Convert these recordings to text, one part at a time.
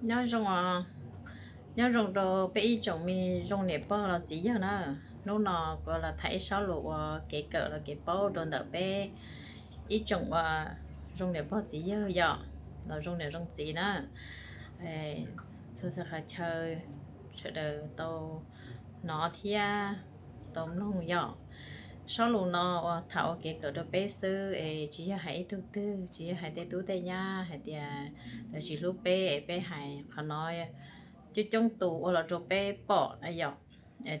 Nyob zoo, nyob zoo rau peb ib tsoom me zoo niam pog los txiv yawg na. Hnub no kuv los tham ib sob lus ua kev kawm los kev paub rau ntawm peb ib tsoom uas zoo niam pog txiv yawg yom, los zoo niam zoo txiv na. Txhua txhua qhov chaw sawv daws tau hnov thiab tau mloog yom. Sob lus no uas tham ua kev kawm rau peb xwb es tsis yog hais ib tug twg, tsis yog hais tej tub tej nyab hais tias lawv tsis hlub peb es peb hais qhov no. Coob coob tus ua los rau peb pom na yom,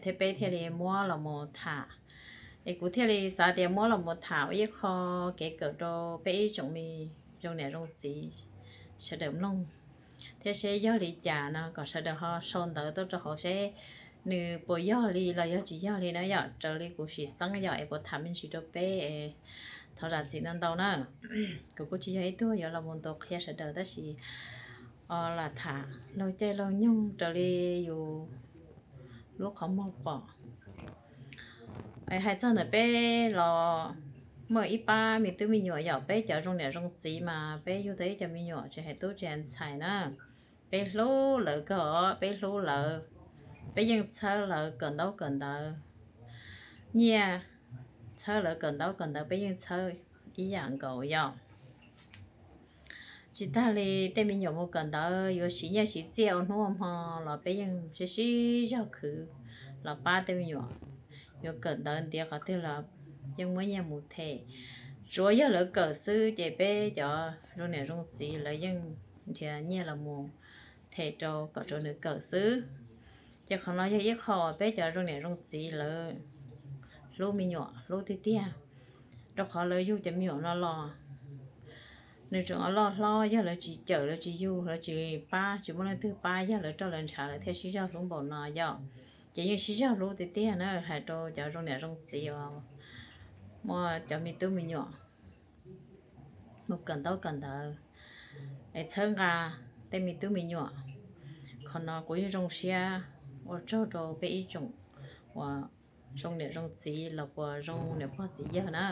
thiab peb thiaj li muab los mus tham. Es kuv thiaj li xav tias muab los mus tham ua ib qho kev kawm rau peb ib tsoom me zoo niam zoo txiv sawv daws mloog, thiab seb yog li cas no kom sawv daws ho sau ntawv tuaj rau hauv seb nws puas yog li los yog tsis yog li na yom. Raws li kuv sim xeeb yom es kuv tham me ntsis rau peb, thov zam txim ntau ntau na. Kuv kuj tsis yog ib tug yuav los mus ntaus qhia sawv daws tab sis los tham laug caij laug nyoog raws li yus lub qhov muag pom. Hais txog ntawm peb los muaj ib pab me tub me nyuam yom, peb cov zoo niam zoo txiv mas peb yug tau ib cov me nyuam tsis hais tub tsis hais ntxhais na, peb hlub lawv kawg, peb hlub lawv, peb yeej txhawb lawv kawm ntaub kawm ntawv, nyiaj, txhawb lawv kawm ntaub kawm ntawv peb yeej txhawb ib yam nkaus yom. Tsis tag li tej me nyuam mus kawm ntawv yuav siv nyiaj siv txiaj ua hnub ua hmo los peb yeej sib sib zog khwv los pab tej me nyuam. Yuav kawm ntawv ntiav qhov twg los yeej muab nyiaj mus them. Tsuav yog lawv kawm xwb ces peb cov zoo niam zoo txiv lawv yeej nrhiav nyiaj los mus them rau kom rau nws kawm xwb. Ces qhov no yog ib qho uas peb cov zoo niam zoo txiv lawv hlub me nyuam hlub tiag tiag, rau qhov lawv yug cov me nyuam no los nws tseem loj hlob, yog lawv tsis cawm, lawv tsis yug, lawv tsis pab, tsis muaj leej twg pab, yog lawv roj lawv ntshav lawv thiaj sib zog hlub npaum no yom. Ces yeej sib zog hlub tiag tiag na, hais rau cov zoo niam zoo txiv uas muaj cov me tub me nyuam mus kawm ntaub kawm ntawv es txhawb nqa tej me tub me nyuam. Qhov no kuv yeej zoo siab ua tsaug rau peb ib tsoom uas zoo niam zoo txiv los puas zoo niam pog txiv yawg na.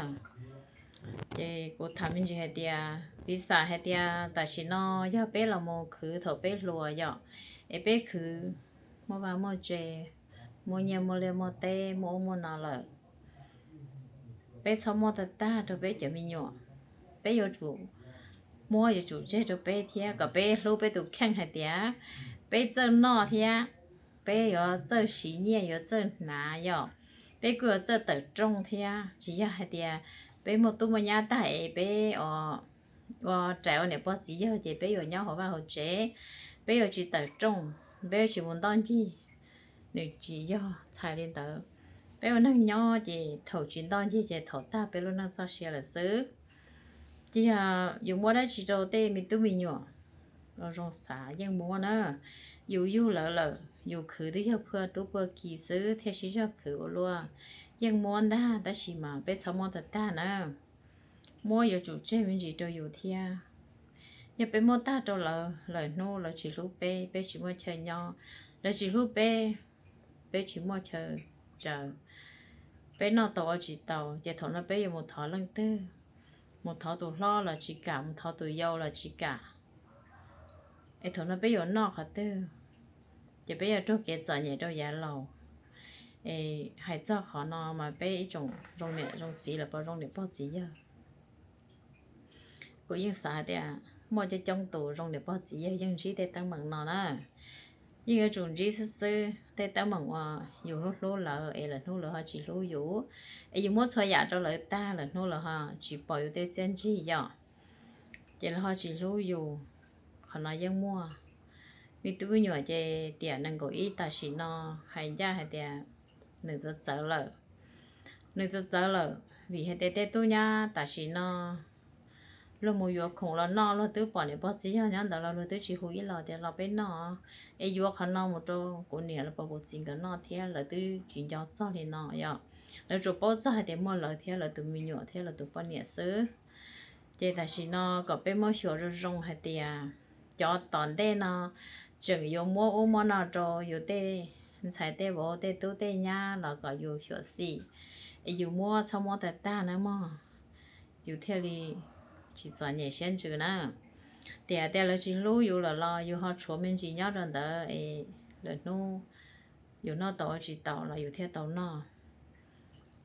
Ces kuv tham me ntsis hais tias piv xam hais tias tam sim no yog peb los mus khwv thaum peb hluas yom, es peb khwv muaj vaj muaj tse, muaj nyiaj muaj liaj muaj teb, muaj ub muaj no lawm, peb txhob muab tag tag rau peb cov me nyuam. Peb yuav tsum muab yuav tsum tseg rau peb thiab kom peb hlub peb tus kheej hais tias peb txawj noj thiab peb yuav txawj siv nyiaj yuav txawj hnav yom. Peb kuj yuav txawj tawm rooj thiab, tsis yog hais tias peb muaj tub muaj nyab tag es peb ua rais ua niam pog txiv yawg ces peb yuav nyob hauv vaj hauv tsev, peb yuav tsis tawm rooj, peb yuav tsis mus ntoj ncig. Nws tsis yog txhais li ntawd. Peb ua neeg nyob ces thaum tsis ntoj ncig ces thaum tag peb lub neej txoj sia lawm xwb. Ces yog yus muab dab tsi rau tej me tub me nyuam, zoo xav yeej muab na. Yus yug lawv lawm yus khwv twb yog puag tub puag ki xwb thiaj sib zog khwv ua luaj. Yeej muab ntag tab sis mas peb txhob muab tag tag na. Muab yuav tsum tseg me ntsis rau yus thiab. Yog peb muab tag rau lawv, lawv hnub lawv tsis hlub peb, peb tsis muaj chaw nyob, lawv tsis hlub peb, peb tsis muaj chaw tsaws, peb noj tau ua tsis tau, ces thaum no peb yuav mus thov leej twg? Mus thov tus hlob los tsis kam, mus thov tus yau los tsis kam. Es thaum no peb yuav noj qhov twg? Ces peb yuav raug kev txom nyem rau yav laus. Es hais txog qhov no mas peb ib tsoom zoo niam zoo txiv los puas zoo niam pog txiv yawg? Kuv yeej xav tias muaj coob coob tus zoo niam pog txiv yawg yeej ntsib tej teeb meem no na. Yeej yuav tsum ntsib xwb xwb tej teeb meem uas yus hlub hlub lawv es lawv hnub lawv ho tsis hlub yus, es yus muab txhua yam rau lawv tag lawm hnub lawv ho tsis pom yus tej txiaj ntsig yom, ces lawv ho tsis hlub yus. Qhov no yeej muaj. Me tub me nyuam ces tiam nees nkaum ib tam sim no hais ncaj hais tias nws txawv txawv lawm. Nws txawv txawv lawm vim hais tias tej tub nyab tam sim no luag mus yuav khoom los noj luag twb pom niam pog txiv yawg nyob ntawd los luag twb tsis hu ib los tias los peb noj, es yuav qhov no mus rau kuv niam los puas kuv txiv nkawd noj thiab, lawv twb tsis nco txog li no yom. Lawv tsuas paub txog hais tias muaj lawv thiab lawv tus me nyuam thiab lawv tus poj niam xwb. Ces tam sim no kom peb muab xyuas zoo zoo hais tias cov tom ntej no tseem yuav muab ub muab no rau yus tej ntxhais tej vauv tej tub tej nyab los kom yus xyuam xim, es yus muab txhob muab tag tag na mog, yus thiaj li tsis txom nyem siab ntsws na. Tiam tias lawv tsis hlub yus lawm los yus ho tshuav me ntsis nyob rau ntawd es lwm hnub yus noj tau ua tsis tau los yus thiaj tau noj.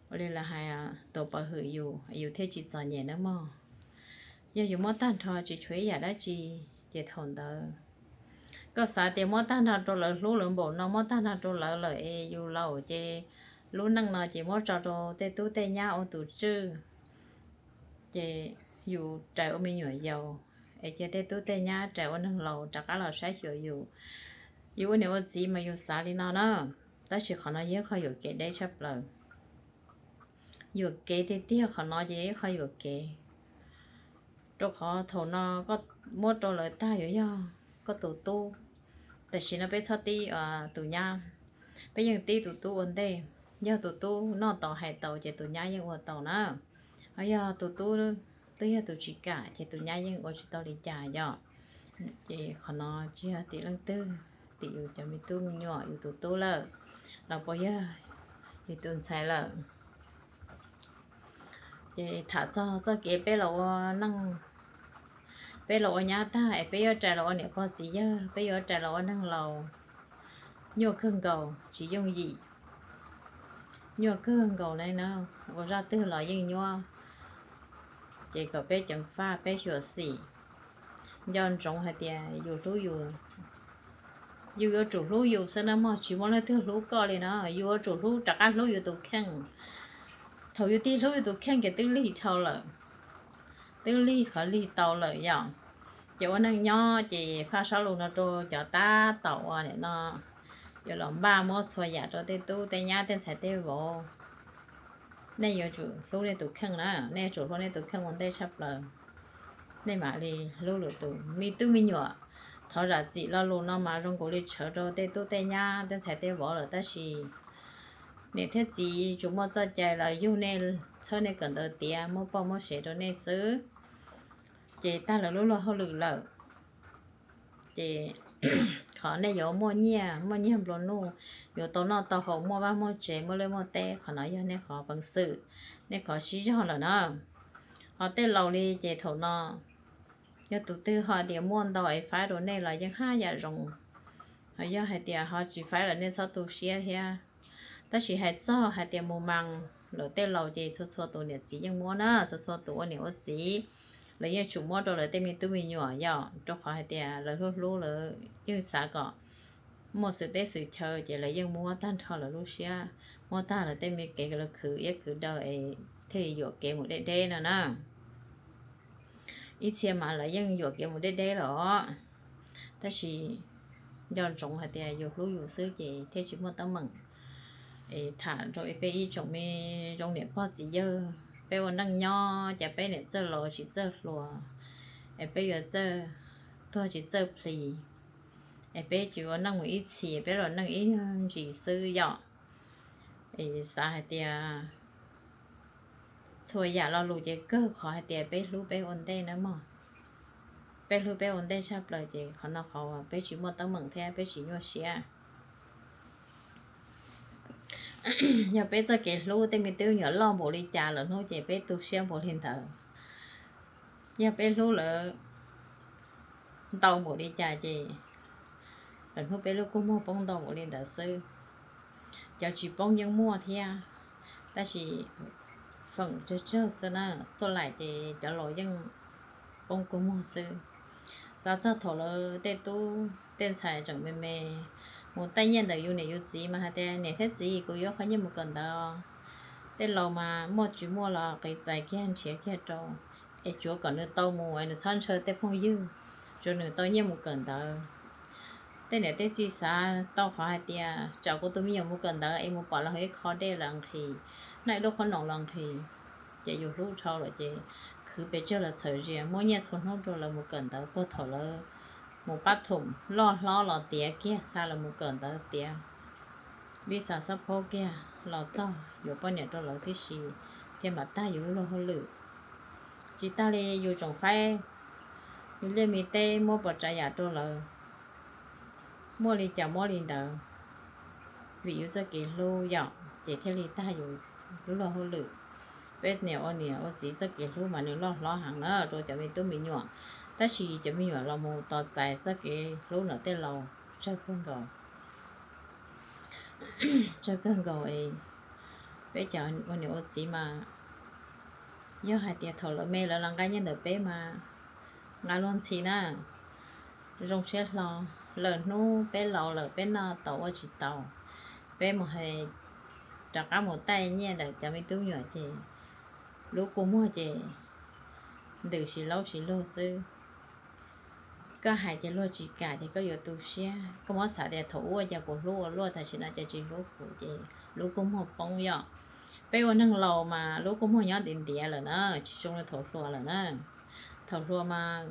Ua li lawv hais, tuav pov hwm yus, yus thiaj tsis txom nyem nawb mog. Yog yus muab tag nrho tsis tshuav ib yam dab tsi, ces thaum ntawd koj xav tias muab tag nrho rau lawv, hlub lawv npaum no, muab tag nrho rau lawv lawm es yus laus ces lub neej no ces muab tso rau tej tub tej nyab ua tus tswj, ces yus rais ua me nyuam yaus, es cia tej tub tej nyab rais ua neeg laus rov qab los saib xyuas yus. Yus ua niam ua txiv mas yus xav li no na, tab sis qhov no yog ib qho yuam kev deb tshaj plaws. Yuam kev tiag tiag, qhov no ces ib qho yuam kev, rau qhov thaum no koj muab rau lawv tag yuav yog koj tus tub. Tam sim no peb txhob tib tus nyab, peb yeej tib tus tub ua ntej. Yog tus tub noj tau hais tau ces tus nyab yeej ua tau na. Ho yog tus tub twb yog tus tsis kam ces tus nyab yeej ua tsis tau li cas yom. Ces qhov no tsis yog tim leej twg, tim yus cov me tub me nyuam, yus tus tub lawm los puas yog yus tus ntxhais lawm. Ces tham txog txoj kev peb los ua neej, peb los ua nyab tag es peb yuav rais los ua niam pog txiv yawg, peb yuav rais los ua neeg laus, nyuaj kawg nkaus tsis yooj yim. Nyuaj kawg nkaus li na, ua zaj twg los yeej nyuaj. Ces kom peb ceev faj peb xyuam xim, nco ntsoov hais tias yus hlub yus, yus yuav tsum hlub yus xwb na mog, tsis muaj leej twg hlub koj li na. Yus yuav tsum hlub, rov qab hlub yus tus kheej. Thaum yus tig hlub yus tus kheej ces twb lig dhau lawm, twb lig qhov lig tau lawm yom. Ces ua neej nyob ces faj sab lus no rau cov tab tom ua nim no yuav los npaj muab txhua yam rau tej tub tej nyab tej ntxhais tej vauv. Nej yuav tsum hlub nej tus kheej na, nej yuav tsum hlub nej tus kheej ua ntej tshaj plaws, nej mam li hlub lwm tus. Me tub me nyuam, thov zam txim lo lus no mas zoo nkaus li tshawv rau tej tub tej nyab tej ntxhais tej vauv lawm, tab sis niam thiab txiv tsuas muaj txoj cai los yug nej, txhawb nej kawm ntawv tiav, muab poj muab sev rau nej xwb. Ces tag lawv lub luag hauj lwm lawm, ces qhov nej yuav muaj nyiaj, muaj nyiaj nplua nuj, yuav tau noj tau haus, muaj vaj muaj tsev, muaj liaj muaj teb, qhov no yog nej qhov peev xwm, nej qhov siv zog lawm na. Ho tej laus li ces thaum no yog tus twg ho tias muaj ntau es faib rau nej los yeej haj yam zoo. Ho yog hais tias ho tsis faib los nej txhob tu siab thiab. Tab sis hais txog hais tias mus mas lawm tej laus ces txhua txhua tus niam txiv yeej muab na, txhua txhua tus ua niam ua txiv lawv yeej tsum muab rau lawv tej me tub me nyuam yom, rau qhov hais tias lawv hlub hlub lawv yeej xav kom muaj xwm teb xwm chaw ces lawv yeej muab tag nrho lawv lub siab, muab tag lawv tej me kev lawv khwv iab khwv daw es thiaj li yuam kev mus deb deb no na. Ib txhia mas lawv yeej yuam kev mus deb deb los, tab sis nco ntsoov hais tias yus hlub yus xwb ces thiaj tsis muaj teeb meem. Es tham rau peb ib tsoom me zoo niam pog txiv yawg, peb ua neej nyob ces peb niam txawj laus tsis txawj hluas, es peb yuav txawj tuag tsis txawj plis, es peb tsis ua neej mus ib txhis, peb los neej ib ntsis xwb yom. Es xav hais tias txhua yam lo lus ces kawg qhov hais tias peb hlub peb ua ntej nawb mog. Peb hlub peb ua ntej tshaj plaws ces qhov no qhov peb tsis muaj teeb meem thiab peb tsis nyuaj siab. Yog peb txoj kev hlub tej me tub me nyuam loj npaum li cas lawm hnub ces peb tu siab npaum li ntawd. Yog peb hlub lawv ntau npaum li cas ces lawv hnub peb lub kua muag poob ntau npaum li ntawd xwb. Cov tsis poob yeej muaj thiab, tab sis feem tsawg tsawg xwb na, xuj laim ces cov laus yeej poob kua muag xwb. Xav txog thaum lawv tej tub tej ntxhais tseem me me mus taij nyiaj ntawm yus niam yus txiv mas hais tias niam thiab txiv kuv yuav qhov nyiaj mus kawm ntawv. Tej laus mas muaj tsis muaj los qiv txais kiag nrhiav kiag rau, es tsuav kom nws tau mus es nws txhob ntshaw tej phooj ywg, tsuav nws tau nyiaj mus kawm ntawv. Tej niam tej txiv xav tau qhov hais tias tsam kuv tus me nyuam mus kawm ntawv es mus pom lawv hauv ib qho dej los nqhis, noj ib lub qhob noom los nqhis, ces yus hlub dhau lawm ces khwv pes tsawg los txhawm zias muab nyiaj txhua hnub rau lawv mus kawm ntawv puag thaum lawv mus pab thoom loj hlob los tiav kiag xa lawv mus kawm ntawv tiav, vij xas xab phaub kiag los txog yuav poj niam rau lawv tib si thiaj mam tag yus lub luag hauj lwm. Tsis tas li yus tseem faib yus liaj me teb muab pov tsav yam rau lawv, muaj li cas muab li ntawd, vim yus txoj kev hlub yom ces thiaj li tag yus lub luag hauj lwm. Peb niam ua niam ua txiv txoj kev hlub mas nws loj hlob heev na rau cov me tub me nyuam. Tab sis cov me nyuam los mus tos txais txoj kev hlub ntawm tej laus tsawg kawg nkaus, tsawg kawg nkaus es peb cov ua niam ua txiv mas yog hais tias thaum lawv me lawv los nqa nyiaj ntawm peb mas nqa luag ntxhi na, zoo siab hlo. Lwm hnub peb laus lawm peb noj tau ua tsis tau, peb mus hais rov qab mus taij nyiaj ntawm cov me tub nyuam ces lub kua muag ces ntws si laub si luag xwb. Koj hais ces luag tsis kam ces koj yuav tu siab, koj muab xav tias thaum ub ua cas kuv hlub ua luaj, tam sim no ces tsis hlub kuv ces lub kua muag poob yom. Peb ua neeg laus mas lub kua muag nyob ntiav ntiav lawm na, tsis zoo li thaum hluas lawm na. Thaum hluas mas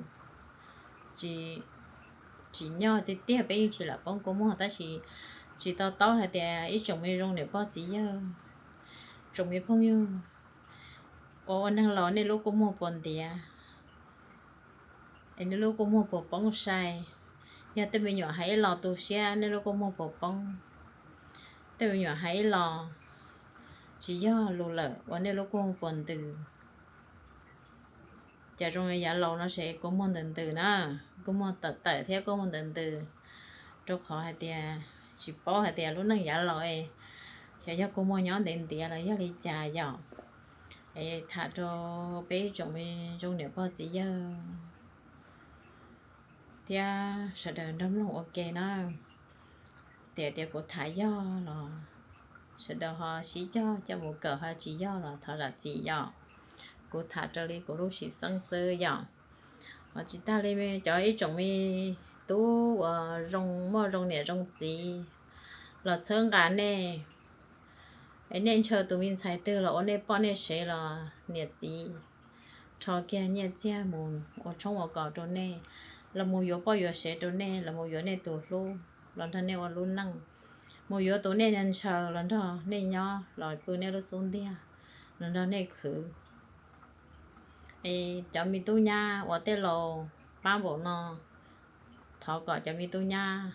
tsis, tsis nyog tiag tiag peb yeej tsis lam poob kua muag, tab sis tsis to taub hais tias ib tsoom me zoo niam pog txiv yawg, tsoom me phooj ywg, ua ua neeg laus nej lub kua muag puas ntiav es nej lub kua muag puas poob sai. Yog tej me nyuam hais ib los tu siab nej lub kua muag puas poob, tej me nyuam hais ib los tsis yog lus lawm uas nej lub kua muag puas ntws. Ces zoo li yav laus no ces kua muag ntws ntws na, kua muag tawm tawm thiab kua muag ntws ntws, rau qhov hais tias tsis paub hais tias lub neej yav laus es xyov yog kua muag nyob ntiav ntiav los yog li cas yom. Es tham rau peb ib tsoom me zoo niam pog txiv yawg thiab sawv daws nrog mloog ua ke na. Tias tias kuv tham yog los sawv daws ho sib cog coj mus kawm, ho tsis yog los thov zam txim yom. Kuv tham raws li kuv lub sim xeeb xwb yom. Ho tsis tag li cov ib tsoom me tub uas zoo muaj zoo niam zoo txiv los txhawb nqa nej, es nej ntshaw tus me ntxhais twg los ua nej poj nej sev los niam txiv rho kiag nyiaj txiag mus ua tshoob ua kos rau nej, los mus yuav poj yuav sev rau nej, los mus yuav nej tus hlub los nrog nej ua lub neej, mus yuav tus nej ntshaw los nrog nej nyob los pw nej lub xub ntiag, los nrog nej khwv. Es cov me tub nyab uas tej laus pab npaum no, thov kom cov me tub nyab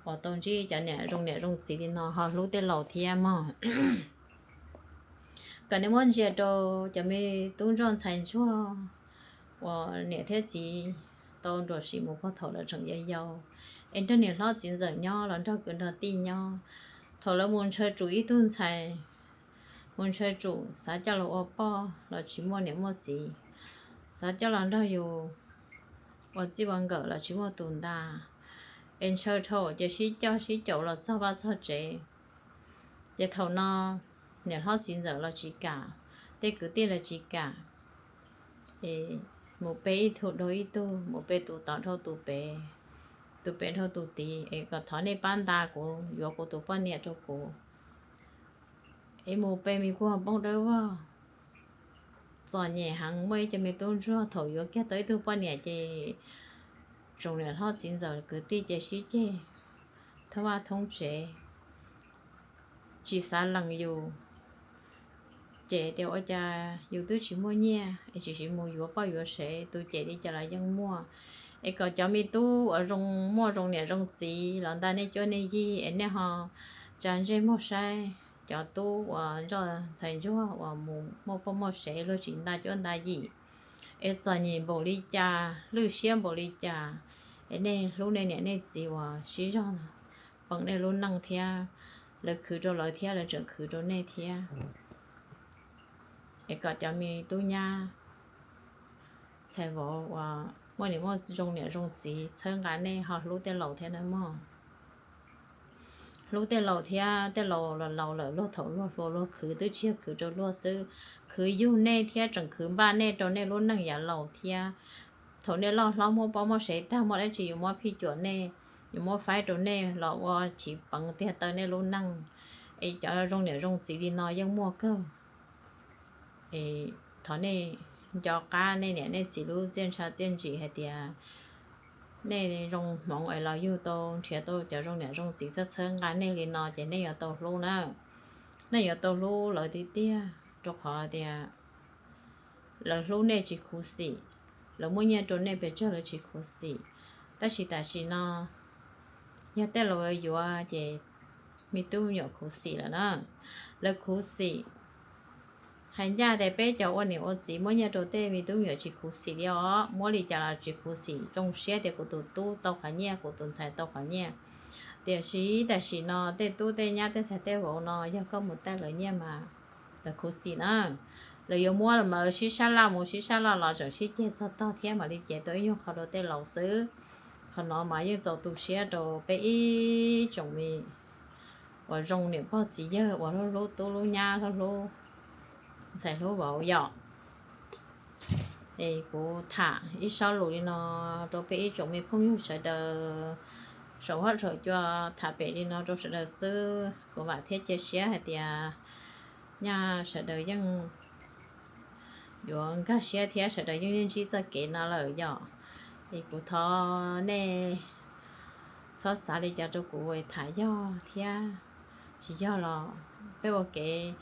uas tau ntsib cov niam zoo niam zoo txiv li no ho hlub tej laus thiab mog. Kom nej muab ntsia rau cov me tub ntsuag ntxhais ntsuag uas niam thiab txiv tau nruam sim mus puag thaum lawv tseem yau yau, es nrog niam hlob txiv ntxawm nyob los nrog kwv nrog tij nyob. Thaum lawv mus ntshaw tsum ib tug ntxhais, mus ntshaw tsum xav coj los ua poj los tsis muaj niam muaj txiv, xav coj los nrog yus ua txij ua nkawm los tsis muaj tus nta, es ntshaw dhau ces sib coj sib caum los txog vaj txog tsev. Ces thaum no niam hlob txiv ntxawm los tsis kam, tej kwv tij los tsis kam, es mus pe ib tug dhau ib tug, mus pe tus tod dhau tus pem, tus pem dhau tus tid, es kom thov nej pab nta kuv yuav kuv tus poj niam rau kuv. Es mus pe me kuag poob dawb vog. Txom nyem heev, muaj ib co me tub ntsuag thaum yuav kiag tau ib tug poj niam ces tsoom niam hlob txiv ntxawm kwv tij ces sib ceg thoob vaj thoob tsev, tsis xav lees yus. Ces tias ua cas yus twb tsis muaj nyiaj es tsis siv mus yuav poj yuav sev, tus cem li cas los yeej muaj. Es kom cov me tub uas zoo muaj zoo niam zoo txiv los nta nej cuab nej yig es nej ho tsa ntsej muag saib cov tub uas ntsuag ntxhais ntsuag uas mus muaj poj muaj sev luag tsis nta cuab nta yig, es txom nyem npaum li cas lwj siab npaum li cas, es nej hlub nej niam nej txiv uas sib zog peem nej lub neej thiab, lawv khwv rau lawv thiab lawv tseem khwv rau nej thiab. Es kom cov me tub nyab ntxhais vauv uas muaj niam muaj zoo niam zoo txiv txhawb nqa nej ho hlub tej laus thiab nawb mog. Hlub tej laus thiab, tej laus los laus lawm, luag thaum luag hluas luag khwv twb tsis yog khwv rau luag xwb, khwv yug nej thiab tseem khwv npaj nej rau nej lub neej yav laus thiab. Thaum nej loj hlob muaj poj muaj sev tag, muaj dab tsi yuav muab phij cuam nej, yuav muab faib rau nej los ua chiv peev tiag taw nej lub neej. Es cov zoo niam zoo txiv li no yeej muaj kawg. Es thov nej nco qab nej niam nej txiv lub txiaj ntsha txiaj ntsim hais tias nej zoo hmoov es los yug tau nrhiav tau cov zoo niam zoo txiv txhawb txhawb nqa nej li no ces nej yuav tau hlub na. Nej yuav tau hlub lawv tiag tiag, rau qhov tias lawv hlub nej tsis khuv xim, lawv muaj nyiaj rau nej pes tsawg lawv tsis khuv xim. Tab sis tam sim no yog tej laus yuav ces me tub me nyuam khuv xim lawm na. Lawv khuv xim Hais ncaj tias peb cov ua niam ua txiv muab nyiaj rau tej me tub me nyuam tsis khuv xim li os, muab li cas los tsis khuv xim, zoo siab tias kuv tus tub tau qhov nyiaj, kuv tus ntxhais tau qhov nyiaj. Tiam sis tam sim no tej tub tej nyab tej ntxhais tej vauv no yog koj mus taij lawv nyiaj mas lawv khuv xim na. Lawv yuav muab los mas lawv sib sab laj mus sib sab laj los tseem sib ceg txog tog thiab mam li cev tau ib nyuag qho rau tej laus xwb. Qhov no mas yeej txaus tu siab rau peb ib tsoom me uas zoo niam pog txiv yawg uas hlub hlub tub hlub nyab hlub hlub ntxhais hlub vauv yom. Es kuv tham ib sob lus li no rau peb ib tsoom me phooj ywg sawv daws saum huab saum cua, tham pem li no rau sawv daws xwb. Kuv vam thiab cia siab hais tias nyaj sawv daws yeej yuav nkag siab thiab sawv daws yeej ntsib txoj kev no lawm yom. Es kuv thov nej txhob xav li cas rau kuv tham yog thiab tsis yog los peb ua kev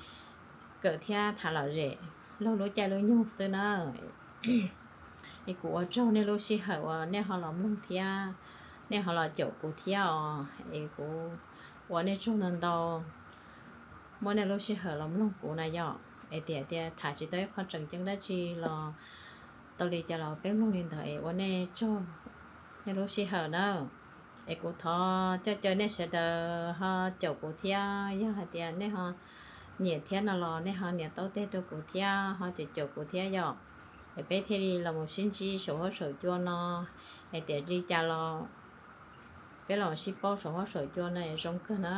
kawm thiab tham lom zem laug lub caij lub nyoog xwb na. Es kuv ua tsaug nej lub sij hawm uas nej ho los mloog thiab nej ho los caum kuv thiab os. Es kuv ua nej tsaug ntau ntau muab nej lub sij hawm los mloog kuv na yom. Es tiam tias tham tsis tau ib qho tseem ceeb dab tsi los tau li cas los peb mloog li ntawd es ua nej tsaug nej lub sij hawm na. Es kuv thov coj caw nej sawv daws ho caum kuv thiab, yog hais tias nej ho nyiam thiab no los nej ho nias tau tej rau kuv thiab ho caum caum kuv thiab yom. Es peb thiaj li los mus sib ntsib saum huab saum cua no, es tiam li cas los peb los sib paub saum huab saum cua no zoo kawg na.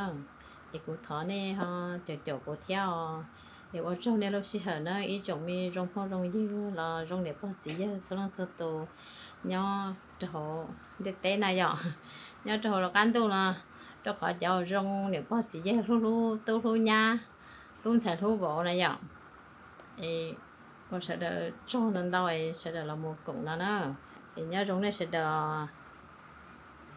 Es kuv thov nej ho caum caum kuv thiab os. Es ua tsaug nej lub sij hawm na ib tsoom me zoo phooj zoo ywg los zoo niam pog txiv yawg txhua leej txhua tus nyob rau hauv ntiaj teb na yom, nyob rau hauv lub qab ntuj no, rau qhov cov zoo niam pog txiv yawg hlub hlub tub hlub nyab, hlub ntxhais hlub vauv na yom. Es ua sawv daws tsaug ntau ntau es sawv daws los mus koom no na. Es nyob zoo nej sawv daws.